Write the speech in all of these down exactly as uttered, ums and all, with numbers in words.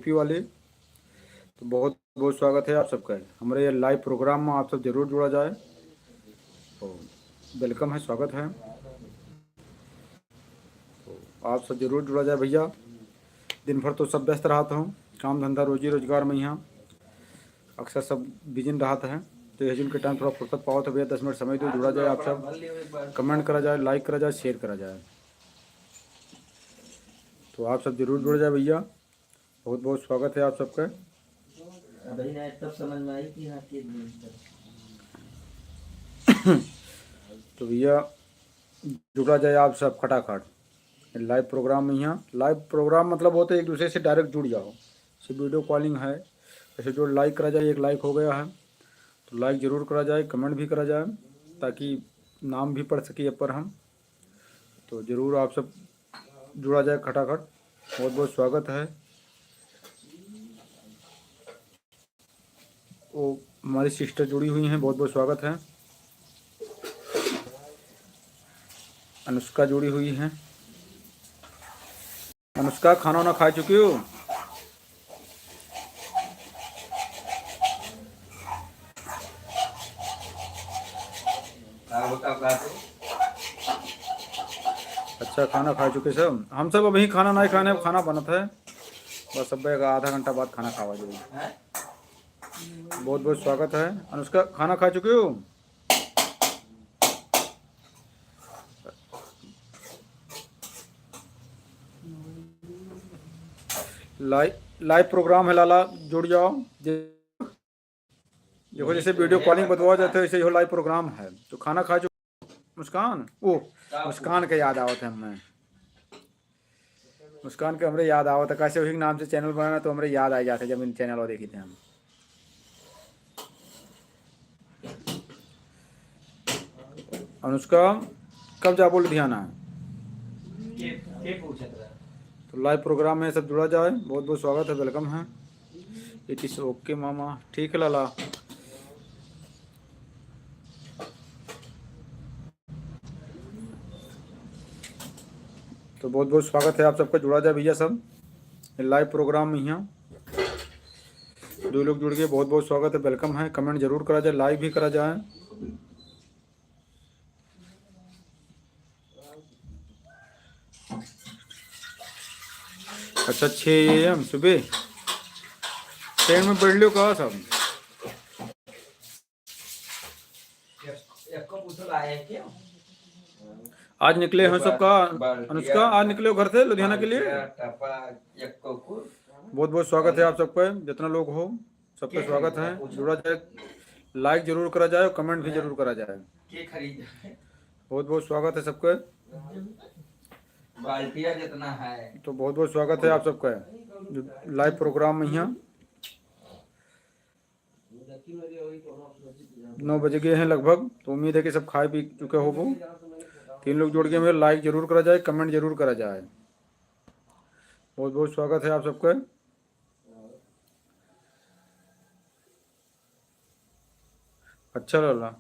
पी वाले। तो बहुत बहुत स्वागत है आप सबका। हमरे ये लाइव प्रोग्राम में आप सब जरूर जुड़ा जाए। तो वेलकम है, स्वागत है। तो आप सब जरूर जुड़ा जाए भइया। दिन भर तो सब व्यस्त रहत हूँ, काम धंधा रोजी रोजगार में यहाँ अक्सर सब बिजी रहत है। तो यही जिनके टाइम थोड़ा फुर्सत पावत है भइया, दस मिनट समय दो, जुड़ा जाए आप सब, कमेंट करा जाए, लाइक करा जाए, शेयर करा जाए। तो आप सब जरूर जुड़ जाए भइया, बहुत बहुत स्वागत है आप सबका। अबही ना तब समझ में आई कि हाँ, के दिन। तो भइया जुड़ा जाए आप सब खटाखट लाइव प्रोग्राम में। यहाँ लाइव प्रोग्राम मतलब होते एक दूसरे से डायरेक्ट जुड़ जाओ, जैसे वीडियो कॉलिंग है, जैसे जो लाइक करा जाए, एक लाइक हो गया है तो लाइक जरूर करा जाए, कमेंट भी करा जाए, ताकि नाम भी पढ़ सके ऊपर हम। तो जरूर आप सब जुड़ा जाए खटाखट। बहुत बहुत स्वागत है। वो हमारी सिस्टर जुड़ी हुई हैं, बहुत बहुत स्वागत है। अनुष्का जुड़ी हुई हैं। अनुष्का, खाना वाना खा चुकी हो? अच्छा, खाना खा चुके सब। हम सब अभी खाना नहीं खाने, अब खाना बनत है, बस अब एक आधा घंटा बाद खाना खावा जाए। बहुत बहुत स्वागत है। अनुष्का, खाना खा चुके हो? लाइव लाइव प्रोग्राम है लाला, जुड़ जाओ। जे- देखो, जैसे वीडियो कॉलिंग बतवा जाते हैं, ऐसे ही हो लाइव प्रोग्राम है। तो खाना खा चुके मुस्कान, ओ मुस्कान के याद आवत है हमें। मुस्कान के हमरे याद आवत है, कैसे वही नाम से चैनल बनाना, तो हमरे याद आ जाते जब इन चैनल देखी थे हम। अनुष्का, कब जाबो लुधियाना? के, के पूछत रहा? तो लाइव प्रोग्राम में सब जुड़ा जाए, बहुत बहुत स्वागत है, वेलकम है। It is okay मामा, ठीक है लाला। तो बहुत बहुत स्वागत है आप सबका, जुड़ा जाए भइया सब लाइव प्रोग्राम में। यहाँ दो लोग जुड़ गए, बहुत बहुत स्वागत है, वेलकम है। कमेंट जरूर करा जाए, लाइक भी करा जाए। अच्छा, छः ए एम सुबह ट्रेन में बैठ लियो का सब? आज निकले हो सबका? अनुष्का, आज निकले हो घर से लुधियाना के लिए? बहुत बहुत स्वागत है आप सबका, जितना लोग हो सबका स्वागत है। जुड़ा जाए, लाइक जरूर करा जाए और कमेंट भी जरूर करा जाए। बहुत बहुत स्वागत है सबका। बाल्टिया जितना है। तो बहुत बहुत स्वागत है आप सबका जो लाइव प्रोग्राम में यहाँ। नौ बज गए हैं लगभग, तो उम्मीद है कि सब खाए पी चुके होबो। तीन लोग जुड़ गए हैं, लाइक जरूर करा जाए, कमेंट जरूर करा जाए। बहुत बहुत स्वागत है आप सबका। अच्छा लाला,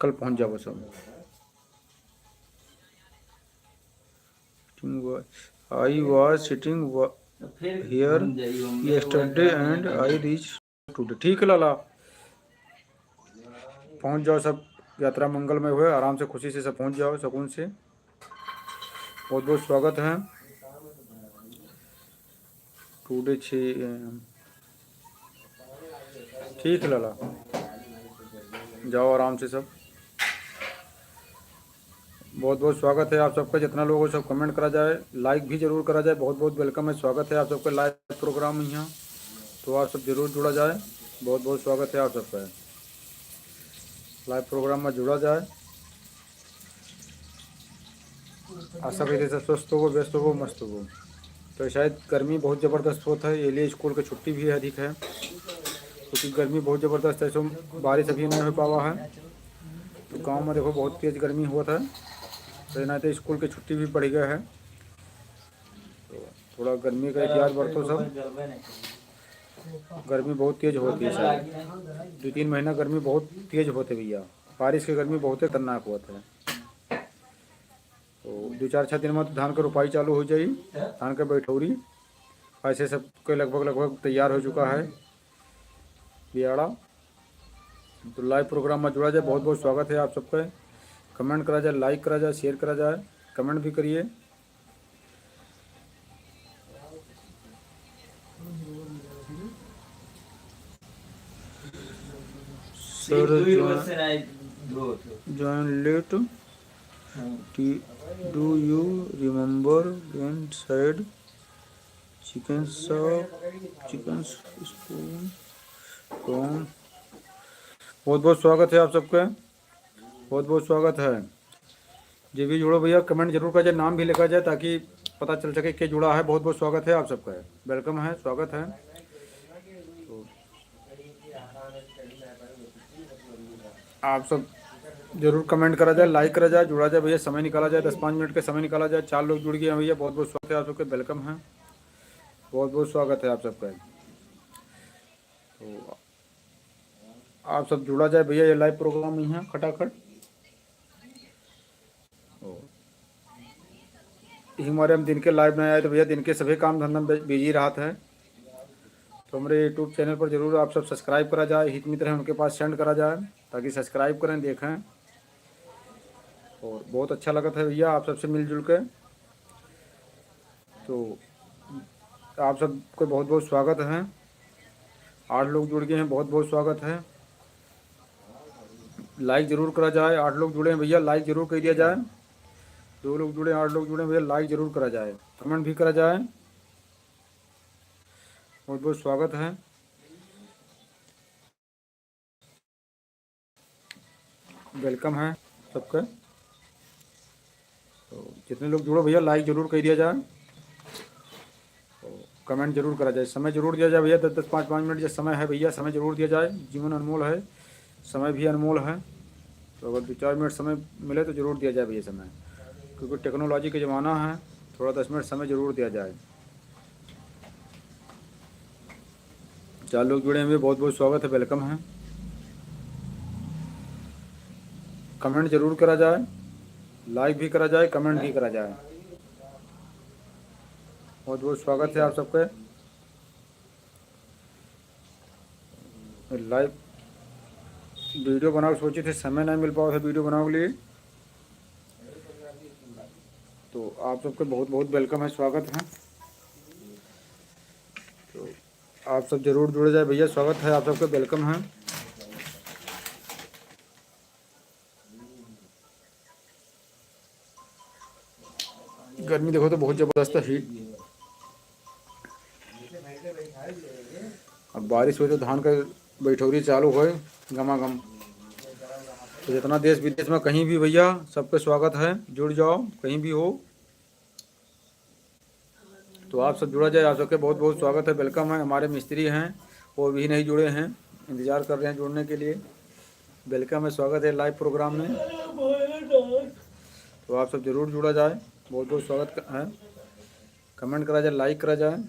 कल पहुँच जाबो सब। I was sitting here yesterday and I reached today। ठीक है लाला, पहुँच जाओ सब, यात्रा मंगलमय हुए, आराम से खुशी से सब पहुँच जाओ सुकून से। बहुत बहुत स्वागत है। टुडे छः ए एम। ठीक है लाला, जाओ आराम से सब। बहुत बहुत स्वागत है आप सबका, जितना लोग हो सब कमेंट करा जाए, लाइक भी जरूर करा जाए। बहुत बहुत वेलकम है, स्वागत है आप सबका लाइव प्रोग्राम में यहाँ, तो आप सब जरूर जुड़ा जाए। बहुत बहुत स्वागत है आप सबका, लाइव प्रोग्राम में जुड़ा जाए। आशा करी सब स्वस्थ होबो, व्यस्त होबो, मस्त होबो। तो शायद गर्मी बहुत ज़बरदस्त होत है, ये लिए स्कूल के छुट्टी भी अधिक है, क्योंकि गर्मी बहुत ज़बरदस्त है। सो बारिश अभी नहीं हो पावा है, तो गाँव में देखो बहुत तेज गर्मी हुआ था, तो ना तो स्कूल के छुट्टी भी बढ़ गया है। तो थोड़ा गर्मी का एहतियात बरतो सब। गर्मी बहुत तेज होती है सर, दो तीन महीना गर्मी बहुत तेज होते भैया, बारिश के गर्मी बहुत खतरनाक होत है। तो दो चार छः दिन में तो धान के रोपाई चालू हो जाई, धान के बैठौरी। ऐसे सबके लगभग, लगभग तैयार हो चुका है बियाड़ा। तो live program में जुड़ा जाए, बहुत बहुत स्वागत है आप सबका। Comment करा जाए, like करा जाए, share करा जाए, comment भी करिए। Sir, join late। Do you remember when said chicken shop, chicken spoon, कौन? बहुत बहुत स्वागत है आप सबका, बहुत बहुत स्वागत है। जे भी जुड़ो भैया, comment जरूर करा जाए, नाम भी लिखा जाए, ताकि पता चल सके के जुड़ा है। बहुत बहुत स्वागत है आप सबका, welcome है, स्वागत है। तो आप सब जरूर comment करा जाए, like करा जाए, जुड़ा जाए भैया, समय निकाला जाए, दस पाँच मिनट का समय निकाला जाए। चार लोग जुड़ गए हैं भैया, बहुत बहुत स्वागत है आप सबके, welcome है, बहुत बहुत स्वागत है आप सबका। तो आप सब जुड़ा जाए भैया, ये live program ही है खटाखट। ओ। यही मारे हम दिन के live नहीं आए, तो भैया दिन के सभी काम धंधा में busy रहत है। तो हमरे YouTube channel पर जरूर आप सब subscribe करा जाए, हित मित्र हैं उनके पास send करा जाए, ताकि subscribe करें, देखें। और बहुत अच्छा लगत है भैया आप सबसे मिलजुल के। तो आप सबको बहुत बहुत स्वागत है। आठ लोग जुड़ गए हैं, बहुत बहुत स्वागत है। Like जरूर करा जाए, आठ लोग जुड़े हैं भैया, like जरूर कर दिया जाए। दो लोग जुड़े, आठ लोग जुड़े हैं भैया, like जरूर करा जाए, comment भी करा जाए। बहुत बहुत स्वागत है, welcome है सबका। तो जितने लोग जुड़ो भैया, like जरूर कर दिया जाए, तो comment जरूर करा जाए, समय जरूर दिया जाए भैया। दस दस पाँच पाँच मिनट जो समय है भैया, समय जरूर दिया जाए। जीवन अनमोल है, समय भी अनमोल है, तो अगर दो चार मिनट समय मिले तो जरूर दिया जाए भैया समय, क्योंकि technology का ज़माना है, थोड़ा दस मिनट समय जरूर दिया जाए। चार लोग जुड़े हुए, बहुत बहुत स्वागत है, welcome है। Comment जरूर करा जाए, like भी करा जाए, comment भी करा जाए। बहुत बहुत स्वागत है आप सबके। Live video बनावे सोचे थे, समय नहीं मिल पावा था video बनावे के लिए। तो आप सबके बहुत बहुत welcome है, स्वागत है। तो आप सब जरूर जुड़े जाए भैया, स्वागत है आप सबके, welcome है। गर्मी देखो तो बहुत जबरदस्त है, heat। अब बारिश होई तो धान का बैठौरी चालू होए गमागम। तो जितना देश विदेश में कहीं भी भैया, सबके स्वागत है, जुड़ जाओ कहीं भी हो। तो आप सब जुड़ा जाए, आप सबके बहुत बहुत स्वागत है, welcome है। हमारे मिस्त्री हैं, वो भी नहीं जुड़े हैं, इंतज़ार कर रहे हैं जुड़ने के लिए। Welcome है, स्वागत है live program में। तो आप सब जरूर जुड़ा जाए, बहुत बहुत स्वागत क-, है। Comment करा जाए, like करा जाए।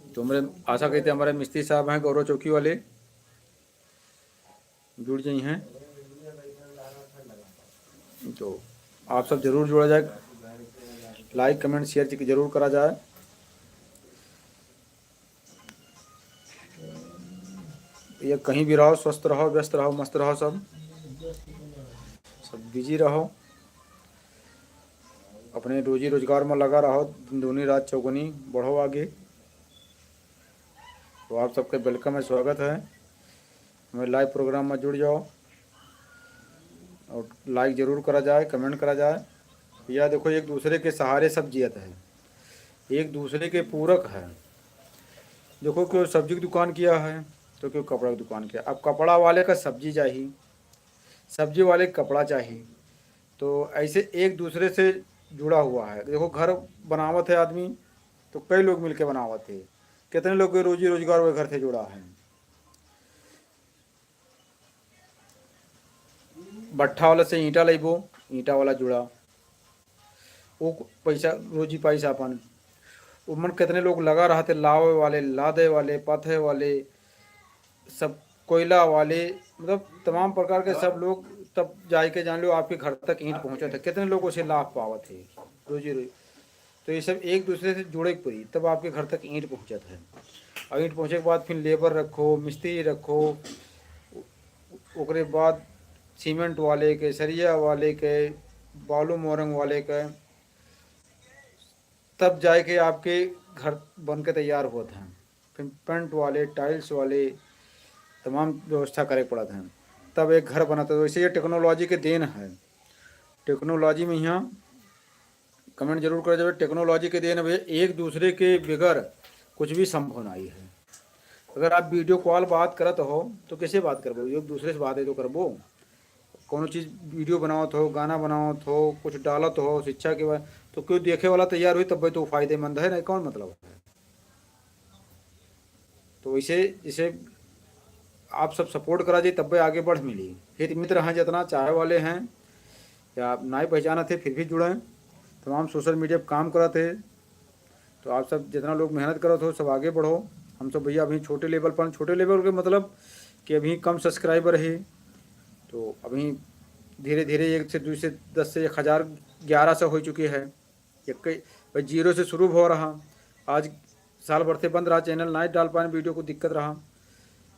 तो हमरे आशा करते हैं हमारे मिस्त्री साहब हैं गौरव चौकी वाले, जुड़ जाई हैं। तो आप सब जरूर जुड़ा जाए, like comment share जरूर करा जाए। ये कहीं भी रहो, स्वस्थ रहो, व्यस्त रहो, मस्त रहो, सब सब busy रहो, अपने रोजी रोजगार में लगा रहो, दिन दूनी रात चौगुनी, बढ़ो आगे। तो आप सबके welcome है, स्वागत है। हमारे live program में जुड़ जाओ और like जरूर करा जाए, comment करा जाए। या देखो, एक दूसरे के सहारे सब जियत है, एक दूसरे के पूरक है। देखो, कोई सब्जी की दुकान किया है तो कोई कपड़ा की दुकान किया। अब कपड़ा वाले का सब्जी चाहिए, सब्जी वाले का कपड़ा चाहिए, तो ऐसे एक दूसरे से जुड़ा हुआ है। देखो, घर बनावत है आदमी तो कई लोग मिलके बनावत है, कितने लोग के रोजी रोजगार वो घर से जुड़ा है। भट्ठा वाला से ईंटा लेबो, ईंटा वाला जुड़ा, वो पैसा रोजी पाइस आपन। उमन कितने लोग लगा रहते, लावे वाले, लादे वाले, पथे वाले, सब कोयला वाले, मतलब तमाम प्रकार के सब लोग तब जाए के जान लो आपके घर तक ईंट पहुँचत है। कितने लोग उसे लाभ पावत है, रोजी रोजी। तो ये सब एक दूसरे से जुड़े के पड़ी, तब आपके घर तक ईंट पहुँचत है। और ईंट पहुँचे के बाद फिर लेबर रखो, मिस्त्री रखो, ओ-, ओकरे बाद सीमेंट वाले के, सरिया वाले के, बालू मोरंग वाले के, तब जाए के आपके घर बन के तैयार होत हैं। फिर पेंट वाले, टाइल्स वाले, तमाम व्यवस्था करे के पड़त हैं, तब एक घर बनत है। तो वैसे ये टेक्नोलॉजी के देन है। टेक्नोलॉजी में यहाँ कमेंट जरूर कर देवे, टेक्नोलॉजी के देन है भैया, एक दूसरे के बगैर कुछ भी संभव नहीं है। अगर आप वीडियो कॉल बात करत हो तो कैसे बात करबो? एक दूसरे से बात है तो करबो। कौनो चीज़ वीडियो बनावत हो, गाना बनावत हो, कुछ डालत हो शिक्षा के बारे, तो क्यों देखे वाला तैयार हुई, तब तो फायदेमंद है, नहीं कौन मतलब है? तो वैसे जैसे आप सब सपोर्ट करा जाए, तब आगे बढ़ मिली। हित मित्र हैं, जितना चाहे वाले हैं या आप नाई पहचानत है, फिर भी जुड़ें। तमाम सोशल मीडिया पर काम करत है, तो आप सब जितना लोग मेहनत करत हो, सब आगे बढ़ो। हम सब भैया अभी छोटे लेवल पर, छोटे लेवल के मतलब कि अभी कम सब्सक्राइबर है, तो अभी धीरे धीरे एक से, दो से, दस से एक हज़ार, ग्यारह सौ हो चुके हैं। एक भाई जीरो से शुरू हो रहा, आज साल भर से बंद रहा, चैनल ना डाल पाए, वीडियो को दिक्कत रहा,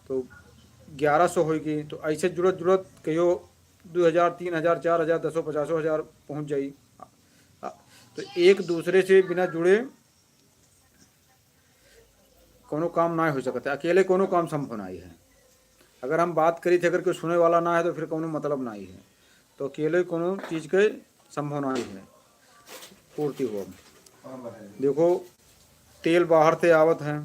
तो ग्यारह सौ होई गई। तो ऐसे जुड़त जुड़त कहियो दो हज़ार, तीन हज़ार, चार हज़ार, दसो, पचासो हज़ार पहुँच जाई। आ, तो एक दूसरे से बिना जुड़े कोनो काम ना हो सकता, अकेले कोनो काम संभव नहीं है। अगर हम बात करी थे, अगर कोई सुने वाला ना है, तो फिर कोनो मतलब नहीं है। तो अकेले कोनो चीज़ के संभव नहीं है पूर्ति हो। देखो, तेल बाहर से आवत है,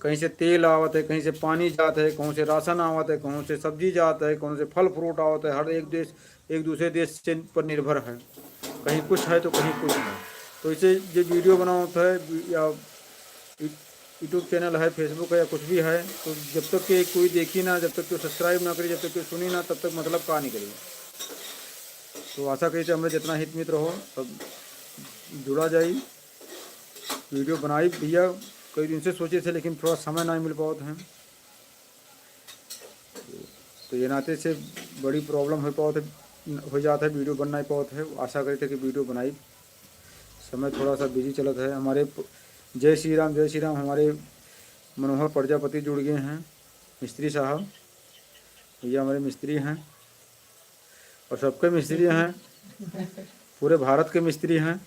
कहीं से तेल आवत है, कहीं से पानी जात है, कहूँ से राशन आवत है, कहूँ से सब्जी जात है, कहूँ से फल फ्रूट आवत है। हर एक देश एक दूसरे देश से पर निर्भर है, कहीं कुछ है तो कहीं कुछ है। तो इसे जो वीडियो बनावत है, या यू-, YouTube चैनल है, Facebook है या कुछ भी है, तो जब तक कि कोई देखी ना, जब तक कि सब्सक्राइब ना करी, जब तक कि सुनी ना, तब तक मतलब का नहीं करी। तो आशा करी थे हमरे जितना हित मित्र हो, सब जुड़ा जाई, वीडियो बनाई भैया। कई दिन से सोचे थे, लेकिन थोड़ा समय नहीं मिल पावत है। तो ये नाते से बड़ी प्रॉब्लम हो पावत है, हो जात है, वीडियो बन नहीं पावत है। आशा करी थे कि वीडियो बनाई, समय थोड़ा सा बिजी चलत है। हमारे प-, जय श्री राम, जय श्री राम। हमारे मनोहर प्रजापति जुड़ गए हैं, मिस्त्री साहब, भैया हमारे मिस्त्री हैं और सबके मिस्त्री हैं, पूरे भारत के मिस्त्री हैं।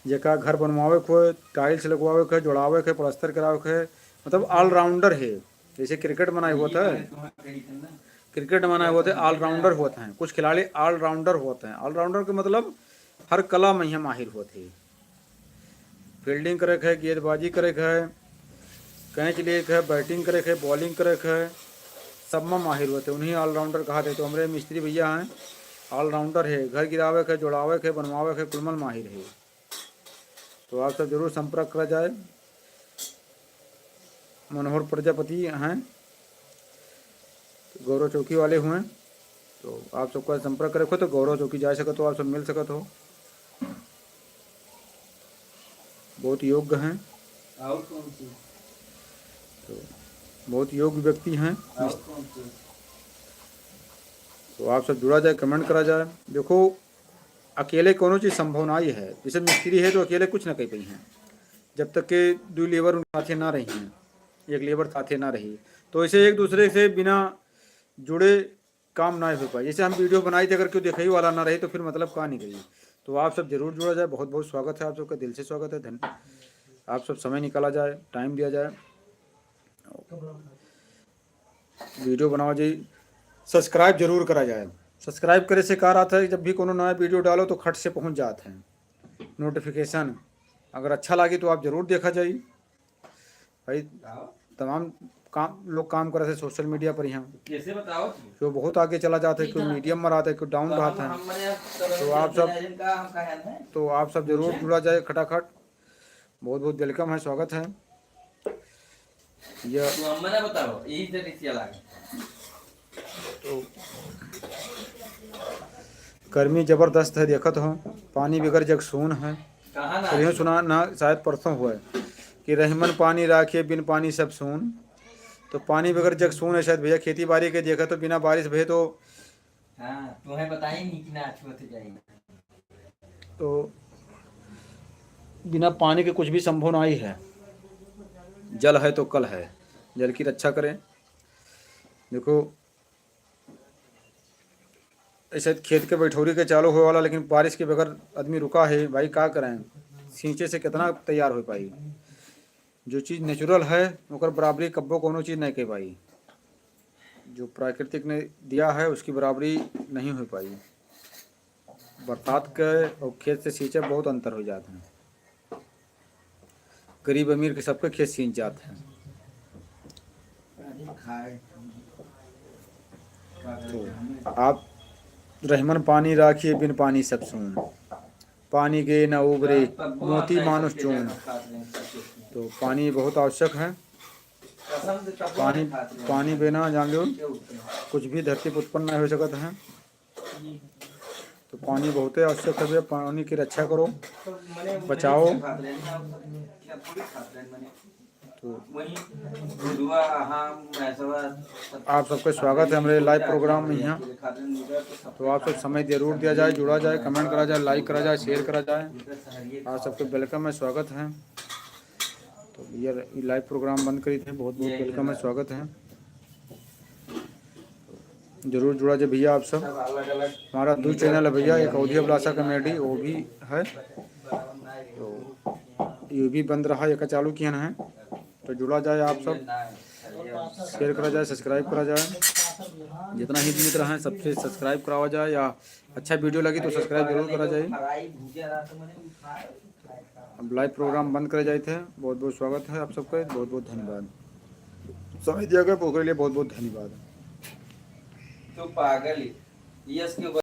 जेका घर बनवावे के होए, टाइल्स लगवावे के होए, जोड़ावे के होए, प्लास्टर करावे के होए, मतलब ऑलराउंडर है। जैसे क्रिकेट मनाई होत है, क्रिकेट मनाई होत है, ऑलराउंडर होत हैं। कुछ खिलाड़ी ऑलराउंडर होत हैं। ऑलराउंडर के मतलब हर कला में यहाँ माहिर होत है। फील्डिंग करे के है, गेंदबाजी करे के है, कैच लिए के है, बैटिंग करे के है, बॉलिंग करे के है, सब में माहिर होत हैं। उन्हीं ऑलराउंडर कहा थे। तो हमरे मिस्त्री भैया हैं, ऑलराउंडर है, घर गिरावे के, जोड़ावे के, बनवावे के, कुल में माहिर है। तो आप सब जरूर संपर्क करा जाए। मनोहर प्रजापति हैं, गौरव चौकी वाले हुए, तो आप सबका संपर्क करे हो तो गौरव चौकी जा सकत हो, आप सब मिल सकत हो। बहुत योग्य हैं। और कौन सी? तो बहुत योग्य व्यक्ति हैं। और कौन सी? तो आप सब जुड़ा जाए, कमेंट करा जाए। देखो, अकेले कोनो चीज़ संभव ना ही है। जैसे मिस्त्री है तो अकेले कुछ ना कर पाई हैं, जब तक के दो लेबर उनके साथे ना रही हैं, एक लेबर साथे ना रही, तो ऐसे एक दूसरे से बिना जुड़े काम ना हो पाए। जैसे हम वीडियो बनाई थे, अगर कोई देखई वाला ना रही तो फिर मतलब का निकली। तो आप सब जरूर जुड़ा जाए। बहुत बहुत स्वागत है आप सबका, दिल से स्वागत है। धन आप सब समय निकाला जाए, टाइम दिया जाए, वीडियो बनावा जाए, सब्सक्राइब जरूर करा जाए। सब्सक्राइब करे से का रहत है, जब भी कोनो नया वीडियो डालो तो खट से पहुँच जात है नोटिफिकेशन। अगर अच्छा लागी तो आप जरूर देखा जाई भाई। तमाम काम, लोग काम करत है सोशल मीडिया पर यहाँ। कैसे बताओ? जो बहुत आगे चला जाता है, कोई मीडियम में रहता है, कोई डाउन रहता है। तो आप सब, तो आप सब जरूर जुड़ा जाए खटाखट। बहुत बहुत वेलकम है, स्वागत है। ये तो हमें ना बताओ, यही से रिसिया लागे। तो गर्मी जबरदस्त है, देखत हो, पानी बगैर जग सून है। कहाँ ना तो यूँ सुना ना, शायद परसों हुआ है कि "रहिमन पानी राखे, बिन पानी सब सून।" तो पानी बगैर जग सून है शायद भैया। खेती बाड़ी के देखा तो बिना बारिश भए तो हाँ, तुम्हें बताई नहीं कि ना छुअत जाई। तो बिना पानी के कुछ भी संभव नहीं है। जल है तो कल है, जल की रक्षा करें। देखो, ऐसे खेत के बैठौरी के चालू होए वाला, लेकिन बारिश के बगैर आदमी रुका है भाई, का करें? सींचे से कितना तैयार हो पाई? जो चीज़ natural है, ओकर बराबरी कब्बो कोनो चीज़ नहीं कह पाई। जो प्राकृतिक ने दिया है, उसकी बराबरी नहीं हो पाई। बरसात के और खेत से सींचे बहुत अंतर हो जात है। गरीब अमीर के सबके खेत सींच जात है। तो आप रहमन पानी राखिए, बिन पानी सब सून। पानी गे न उबरे, मोती मानुष चून। तो पानी बहुत आवश्यक है। पानी, पानी बिना जान लो, कुछ भी धरती पर उत्पन्न नहीं हो सकत है। तो पानी बहुते आवश्यक है भैया, पानी की रक्षा करो, बचाओ। तो आप सबके स्वागत है हमरे live program में यहाँ। तो आप सब समय जरूर दिया जाए, जुड़ा जाए, comment करा जाए, like करा जाए, share करा जाए। आप सबके welcome है, स्वागत है। तो भैया, ये live program बंद करी थे, बहुत बहुत welcome है, स्वागत है। जरूर जुड़ा जाए भैया आप सब। हमारा दो channel है भैया, एक अवधी अभिलाषा comedy, वो भी है, तो ये भी बंद रहा, एक चालू किया है। तो जुड़ा जाए आप सब, share करा जाए, subscribe करा जाए, जितना हित मित्र हैं सबसे subscribe करावा जाए, या अच्छा video लगी तो subscribe जरूर करा जाए। अब live program बंद करे जाइत है। बहुत बहुत स्वागत है आप सबके, बहुत बहुत धन्यवाद। समय दिया गया ओकरे लिए बहुत बहुत धन्यवाद। तू पागल है। यस के